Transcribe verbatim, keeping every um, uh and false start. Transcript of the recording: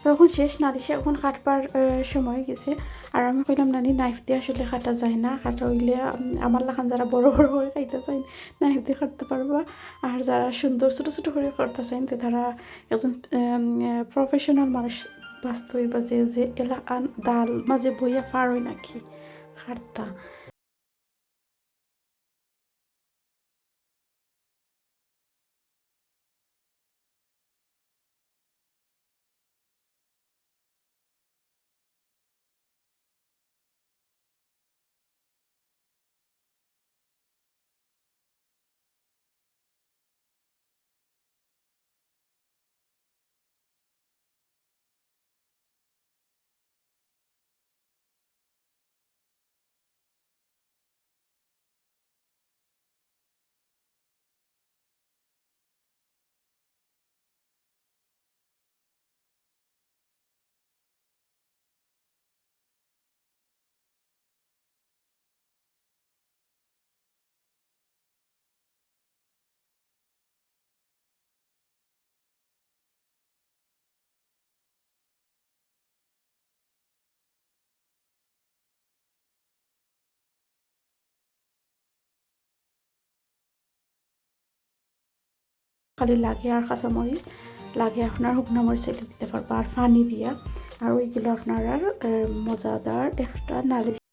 তো এখন শেষ নালিশে, এখন কাটবার, আহ, সময় গেছে। আর আমি কইলাম নানি, নাইফ দিয়া আসলে কাটা যায় না, কাটা অইলে, উম, আমার লাখান যারা বড় বড় করি খাইতা চাইন, নাইফ দিয়া কাটতা পারবা। আর যারা সুন্দর ছোট ছোট করি করতা চাইন, তে তারা একজন, উম, আহ, professional মানুষ বাছতে অইবা, যে, যে এলা আন-, ডাল মাঝে বইয়া পারইন আর কি কাটতা। খালি লাগে আর কাঁচামরিচ, লাগে আপনার শুকনা মরিচ চাইলে দিতা পারবা, আর পানি দিয়া। আর অইগেলো আপনার আর, আহ, মজাদার একটা নালিশ।